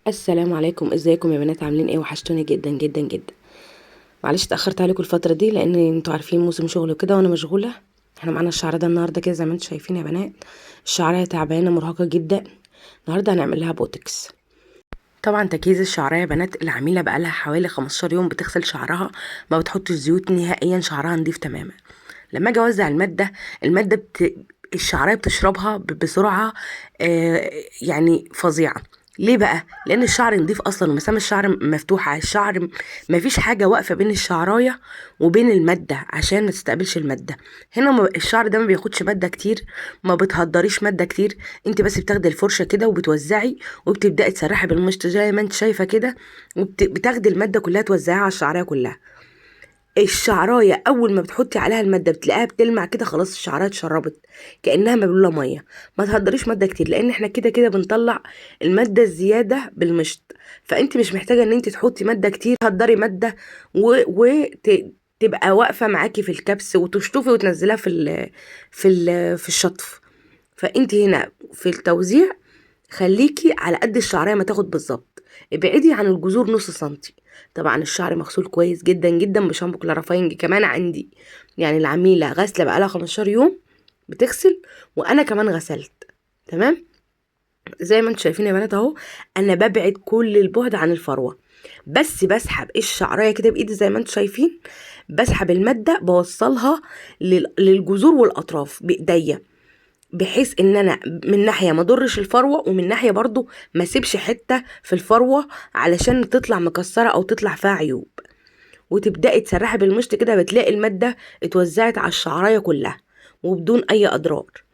السلام عليكم، ازيكم يا بنات؟ عاملين ايه؟ وحشتوني جدا جدا جدا. معلش اتاخرت عليكم الفترة دي لان انتوا عارفين موسم شغل وكده وانا مشغولة. احنا معانا الشعر ده النهارده كده زي ما انتوا شايفين يا بنات، الشعرية تعبانة مرهقة جدا. النهارده هنعمل لها بوتكس. طبعا تجهيز الشعرية يا بنات، العميله بقالها حوالي 15 يوم بتغسل شعرها، ما بتحطش زيوت نهائيا، شعرها نضيف تماما. لما اجي اوزع المادة، المادة الشعرية بتشربها بسرعة يعني فظيعة. ليه بقى؟ لان الشعر نضيف اصلا ومسام الشعر مفتوحة، الشعر مفيش حاجة واقفة بين الشعرايه وبين المادة عشان ما تستقبلش المادة. هنا الشعر ده ما بياخدش مادة كتير، ما بتهدريش مادة كتير، انت بس بتاخدي الفرشة كده وبتوزعي وبتبداي تسرحي بالمشط زي ما انت شايفه كده، وبتاخدي المادة كلها توزعيها على الشعرايه كلها. الشعرايه اول ما بتحطي عليها المادة بتلاقيها بتلمع كده، خلاص الشعرايه اتشربت كانها مبلوله مية. ما تهدريش مادة كتير لان احنا كده كده بنطلع المادة الزيادة بالمشط، فانت مش محتاجه ان انت تحطي مادة كتير، تهدري مادة وتبقى واقفة معاكي في الكبس وتشطفي وتنزليها في الشطف. فانت هنا في التوزيع خليكي على قد الشعرية ما تاخد بالظبط، ابعدي عن الجذور نص سنتي. طبعا الشعر مغسول كويس جدا جدا بشامبو clarifying كمان عندي، يعني العميله غاسله بقالها 15 يوم بتغسل، وانا كمان غسلت تمام. زي ما انتم شايفين يا بنات اهو، انا ببعد كل البعد عن الفروه، بس بسحب الشعرية كده بايدي زي ما انتم شايفين، بسحب المادة بوصلها للجذور والاطراف بايديا، بحيث ان انا من ناحية ما اضرش الفروه، ومن ناحية برضو ما اسيبش حتة في الفروه علشان تطلع مكسرة او تطلع فيها عيوب. وتبداي تسرحي بالمشط كده، بتلاقي المادة اتوزعت على الشعرايه كلها وبدون اي اضرار.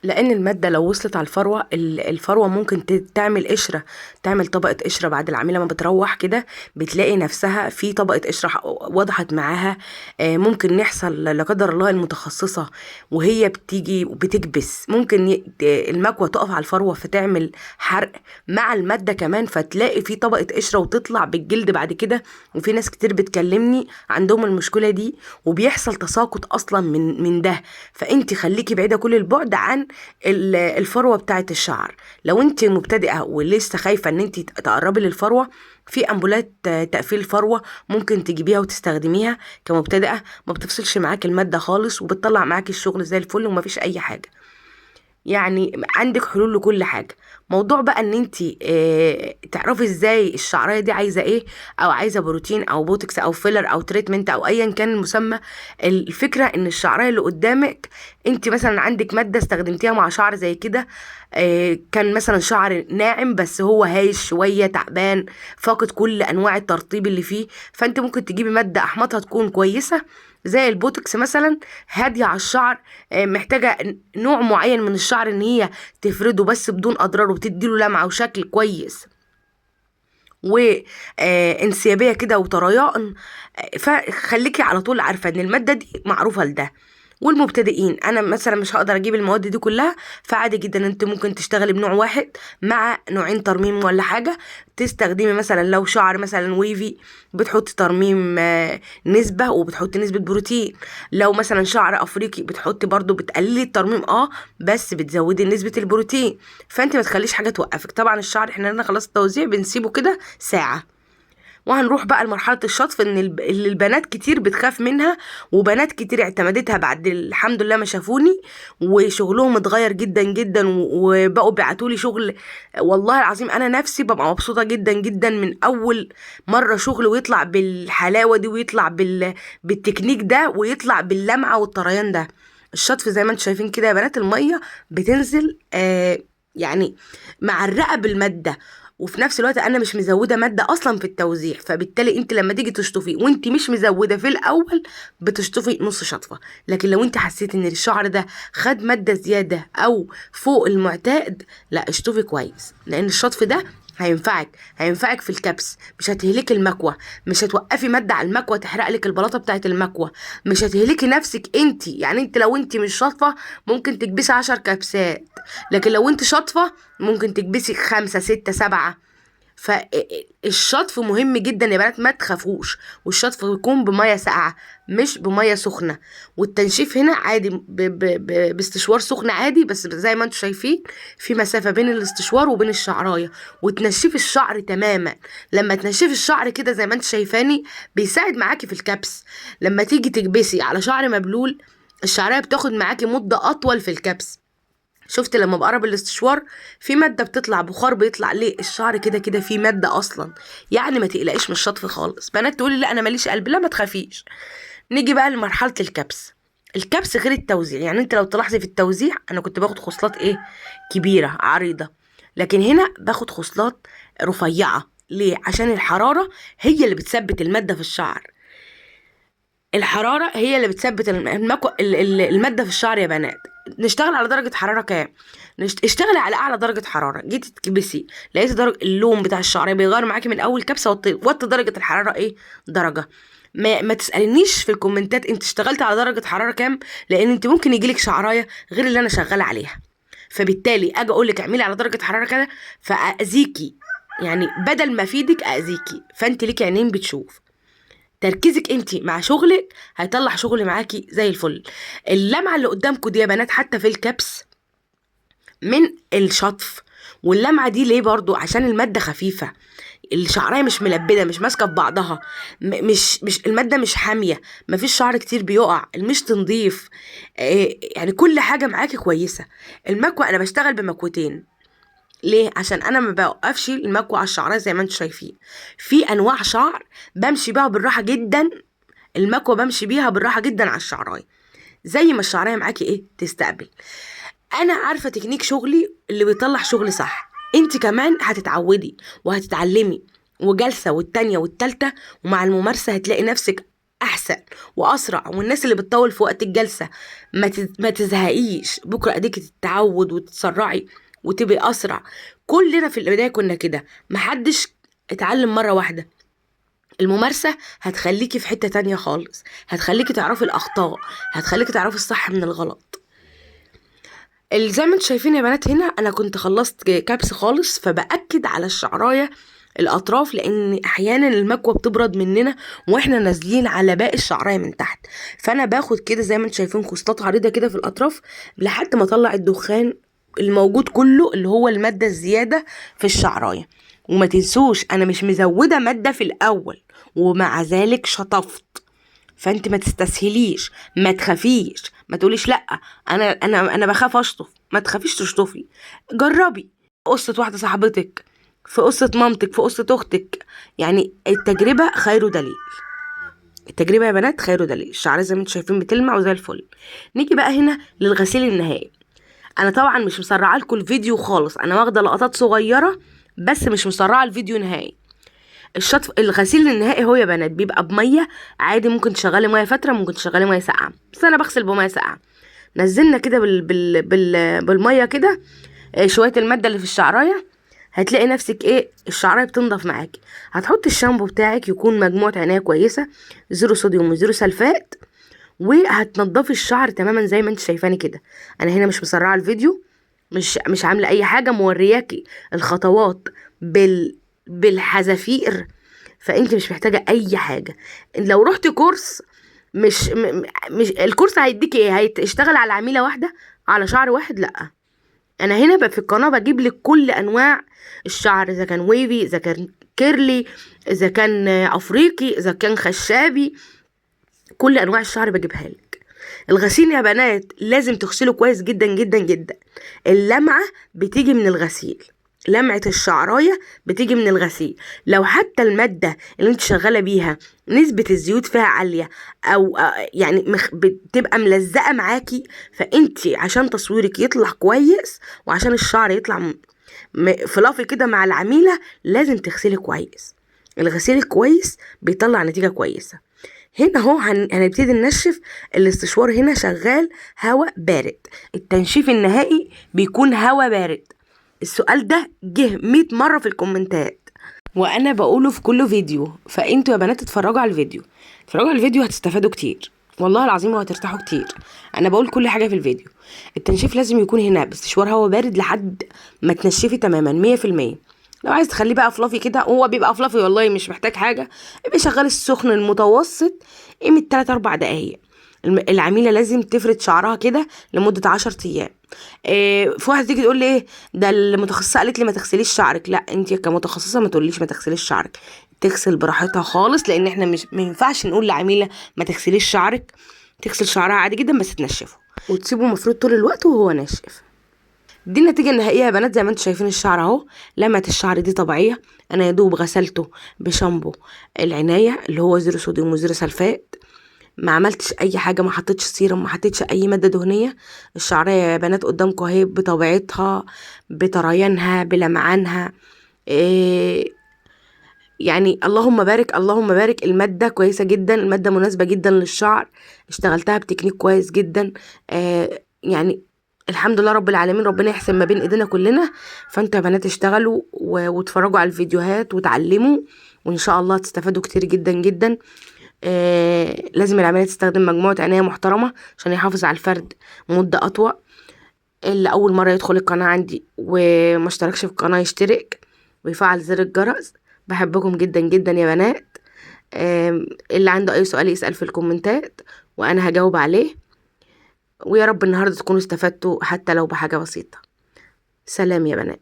لان المادة لو وصلت على الفروه، الفروه ممكن تعمل قشرة، تعمل طبقه قشرة بعد العميله ما بتروح كده، بتلاقي نفسها في طبقه قشرة وضحت معاها. ممكن يحصل لا قدر الله المتخصصة وهي بتيجي وبتكبس، ممكن المكوه تقف على الفروه فتعمل حرق مع المادة كمان، فتلاقي في طبقه قشرة وتطلع بالجلد بعد كده. وفي ناس كتير بتكلمني عندهم المشكلة دي، وبيحصل تساقط اصلا من ده. فانت خليكي بعيدة كل البعد عن الفروه بتاعه الشعر. لو انت مبتدئة ولسه خايفة ان انت تقربي للفروه، في امبولات تقفيل فروه ممكن تجيبيها وتستخدميها كمبتدئه، ما بتفصلش معاك المادة خالص وبتطلع معاك الشغل زي الفل وما فيش اي حاجة. يعني عندك حلول لكل حاجة. موضوع بقى ان انت تعرفي ازاي الشعرية دي عايزه ايه، او عايزه بروتين او بوتكس او filler او treatment او ايا كان المسمى. الفكرة ان الشعرية اللي قدامك، انت مثلا عندك مادة استخدمتيها مع شعر زي كده، كان مثلا شعر ناعم بس هو هايش شوية، تعبان، فاقد كل انواع الترطيب اللي فيه، فانت ممكن تجيبي مادة احماضها تكون كويسة زي البوتوكس مثلا، هادية على الشعر، محتاجه نوع معين من الشعر ان هي تفرده بس بدون اضرار، وبتديله لمعة وشكل كويس وانسيابيه كده وطريان. فخليكي على طول عارفه ان المادة دي معروفة لده. والمبتدئين، انا مثلا مش هقدر اجيب المواد دي كلها، فعادي جدا انت ممكن تشتغلي بنوع واحد مع نوعين ترميم ولا حاجة. تستخدمي مثلا لو شعر مثلا wavy بتحطي ترميم نسبه وبتحطي نسبه بروتين. لو مثلا شعر افريقي بتحطي برضو، بتقللي الترميم بس بتزودي نسبه البروتين. فانت ما تخليش حاجة توقفك. طبعا الشعر احنا هنا خلاص التوزيع بنسيبه كده ساعة، وهنروح بقى لمرحلة الشطف، ان اللي البنات كتير بتخاف منها، وبنات كتير اعتمدتها بعد الحمد لله ما شافوني، وشغلهم اتغير جدا جدا، وبقوا بيعتولي شغل والله العظيم انا نفسي ببقى مبسوطة جدا جدا من اول مرة شغل، ويطلع بالحلاوة دي، ويطلع بالتكنيك ده، ويطلع باللمعة والطريان ده. الشطف زي ما انتم شايفين كده يا بنات، المية بتنزل معرقة بالمادة، وفي نفس الوقت انا مش مزوده مادة اصلا في التوزيع، فبالتالي انت لما تيجي تشطفي وانت مش مزوده في الاول بتشطفي نص شطفه. لكن لو انت حسيتي ان الشعر ده خد مادة زيادة او فوق المعتاد، لا اشطفي كويس، لان الشطف ده هينفعك في الكبس، مش هتهلكي المكوه، مش هتوقفي مادة على المكوه تحرق لك البلاطه بتاعه المكوه، مش هتهلكي نفسك انت. يعني انت لو انت مش شاطفه ممكن تكبسي 10 كبسات، لكن لو انت شاطفه ممكن تكبسي 5 6 7. فالشطف مهم جدا يا بنات، ما تخافوش. والشطف يكون بميه ساقعه مش بميه سخنة. والتنشيف هنا عادي باستشوار سخن عادي، بس زي ما انتم شايفين في مسافة بين الاستشوار وبين الشعرايه. وتنشفي الشعر تماما. لما تنشفي الشعر كده زي ما انت شايفاني بيساعد معاكي في الكبس. لما تيجي تكبسي على شعر مبلول الشعرية بتاخد معاكي مده اطول في الكبس. شفت لما بقرب الاستشوار في مادة بتطلع، بخار بيطلع، ليه؟ الشعر كده كده فيه مادة اصلا، يعني ما تقلقيش من الشطف خالص. بنات تقولي لا انا ماليش قلب، لا ما تخافيش. نيجي بقى لمرحلة الكبس. الكبس غير التوزيع، يعني انت لو تلاحظي في التوزيع انا كنت باخد خصلات ايه؟ كبيرة عريضة، لكن هنا باخد خصلات رفيعة. ليه؟ عشان الحرارة هي اللي بتثبت المادة في الشعر. الحرارة هي اللي بتثبت المادة في الشعر يا بنات. نشتغل على درجه حرارة كام؟ اشتغلي على اعلى درجه حرارة. جيتي تكبسي لقيتي درجه اللون بتاع الشعر بيغير معاكي من اول كبسة، وطي درجه الحرارة ايه؟ درجه. ما تسالنيش في الكومنتات انت اشتغلت على درجه حرارة كام، لان انت ممكن يجيلك شعرايه غير اللي انا شغالة عليها، فبالتالي اجي اقول لك اعملي على درجه حرارة كده فاذيكي، يعني بدل ما افيدك اذيكي. فانت ليكي عينين بتشوف، تركيزك انت مع شغلك هيطلع شغل معاكي زي الفل. اللمعة اللي قدامكم دي يا بنات حتى في الكبس من الشطف، واللمعه دي ليه برضو؟ عشان المادة خفيفة، الشعرية مش ملبده، مش ماسكه في بعضها، مش المادة مش حامية، مفيش شعر كتير بيقع، المشط نضيف، يعني كل حاجة معاكي كويسة. المكوه انا بشتغل بمكوتين، ليه؟ عشان انا ما بوقفش المكوه على الشعرية زي ما انتم شايفين. في انواع شعر بمشي بيها بالراحة جدا، المكوه بمشي بيها بالراحة جدا على الشعرايه، زي ما الشعرايه معاكي ايه تستقبل. انا عارفه تكنيك شغلي اللي بيطلع شغل صح، انت كمان هتتعودي وهتتعلمي، وجلسه والتانية والتالتة، ومع الممارسة هتلاقي نفسك احسن واسرع. والناس اللي بتطول في وقت الجلسة ما تزهقيش، بكره اديكي تتعود وتتسرعي وتبقي اسرع. كلنا في البداية كنا كده، محدش اتعلم مرة واحدة. الممارسة هتخليكي في حتة تانية خالص، هتخليكي تعرفي الاخطاء، هتخليكي تعرفي الصح من الغلط. زي ما انتم شايفين يا بنات هنا انا كنت خلصت كبس خالص، فباكد على الشعرايه الاطراف، لان احيانا المكوه بتبرد مننا واحنا نازلين على باقي الشعرايه من تحت. فانا باخد كده زي ما انتم شايفين خصلات عريضة كده في الاطراف لحد ما اطلع الدخان الموجود كله اللي هو المادة الزيادة في الشعرايه. وما تنسوش انا مش مزوده مادة في الاول، ومع ذلك شطفت. فانت ما تستسهليش، ما تخافيش، ما تقوليش لا انا انا انا بخاف اشطف. ما تخافيش تشطفي، جربي. قصة واحدة صاحبتك، في قصة مامتك، في قصة اختك، يعني التجربة خير دليل. التجربة يا بنات خير دليل. الشعر زي ما انتم شايفين بتلمع وزي الفل. نيجي بقى هنا للغسيل النهائي. انا طبعا مش مسرعة لكم الفيديو خالص، انا واخده لقطات صغيرة بس، مش مسرعة الفيديو نهائي. الشطف الغسيل النهائي هو يا بنات بيبقى بميه عادي، ممكن تشغلي مية فترة، ممكن تشغلي مية ساقعه، بس انا بغسل بميه ساقعه. نزلنا كده بالمية كده شوية المادة اللي في الشعرايه، هتلاقي نفسك ايه الشعرايه بتنضف معاكي. هتحطي الشامبو بتاعك يكون مجموعة عناية كويسة، zero صوديوم و zero سلفات، وهتنضفي الشعر تماما زي ما انت شايفاني كده. انا هنا مش مسرعة الفيديو، مش عامله اي حاجة، مورياكي الخطوات بالحذافير، فانت مش محتاجه اي حاجة. لو رحتي كورس مش مش الكورس هيديكي ايه؟ هيشتغل على عميله واحدة على شعر واحد؟ لا، انا هنا في القناة بجيب لك كل انواع الشعر، اذا كان wavy، اذا كان curly، اذا كان افريقي، اذا كان خشابي، كل انواع الشعر بجيبها لك. الغسيل يا بنات لازم تغسله كويس جدا جدا جدا. اللمعة بتيجي من الغسيل، لمعة الشعراية بتيجي من الغسيل. لو حتى المادة اللي انت شغالة بيها نسبة الزيوت فيها عالية او يعني بتبقى ملزقة معاكي، فانت عشان تصويرك يطلع كويس وعشان الشعر يطلع فلافي كده مع العميلة لازم تغسلي كويس. الغسيل الكويس بيطلع نتيجة كويسة. هنا اهو هنبتدي ننشف. الاستشوار هنا شغال هواء بارد، التنشيف النهائي بيكون هواء بارد. السؤال ده جه 100 مرة في الكومنتات وانا بقوله في كل فيديو، فانتوا يا بنات اتفرجوا على الفيديو، اتفرجوا على الفيديو هتستفادوا كتير والله العظيم وهترتاحوا كتير. انا بقول كل حاجة في الفيديو. التنشيف لازم يكون هنا باستشوار هواء بارد لحد ما تنشفي تماما 100%. لو عايز تخليه بقى fluffy كده، هو بيبقى fluffy والله مش محتاج حاجة. ابقى شغال السخن المتوسط قيمة 3 4 دقايق. العميله لازم تفرد شعرها كده لمدة 10 ايام. في واحدة تيجي تقول لي ايه ده المتخصصة قالت لي ما تغسليش شعرك. لا، انت كمتخصصه ما تقوليش ما تغسليش شعرك، تغسل براحتها خالص، لان احنا مش ما ينفعش نقول لعميله ما تغسليش شعرك. تغسل شعرها عادي جدا بس تنشفه وتسيبه مفروض طول الوقت وهو ناشف. دي النتيجة النهائية يا بنات، زي ما انتم شايفين الشعر اهو، لمعة الشعر دي طبيعية. انا يا دوب غسلته بشامبو العناية اللي هو zero صوديوم و zero سلفات، ما عملتش اي حاجة، ما حطيتش سيرم، ما حطيتش اي مادة دهنية. الشعرية يا بنات قدامكم اهي بطبيعتها، بطريانها، بلمعانها، يعني اللهم بارك اللهم بارك. المادة كويسة جدا، المادة مناسبة جدا للشعر، اشتغلتها بتكنيك كويس جدا. يعني الحمد لله رب العالمين، ربنا يحسن ما بين ايدينا كلنا. فانتوا يا بنات اشتغلوا واتفرجوا على الفيديوهات وتعلموا، وان شاء الله تستفادوا كتير جدا جدا. لازم العملية تستخدم مجموعة عناية محترمة عشان يحافظ على الفرد مدة أطول. اللي أول مرة يدخل القناة عندي وما اشتركش في القناة يشترك ويفعل زر الجرس. بحبكم جدا جدا يا بنات. اللي عنده أي سؤال يسأل في الكومنتات وأنا هجاوب عليه. ويا رب النهاردة تكونوا استفدتوا حتى لو بحاجة بسيطة. سلام يا بنات.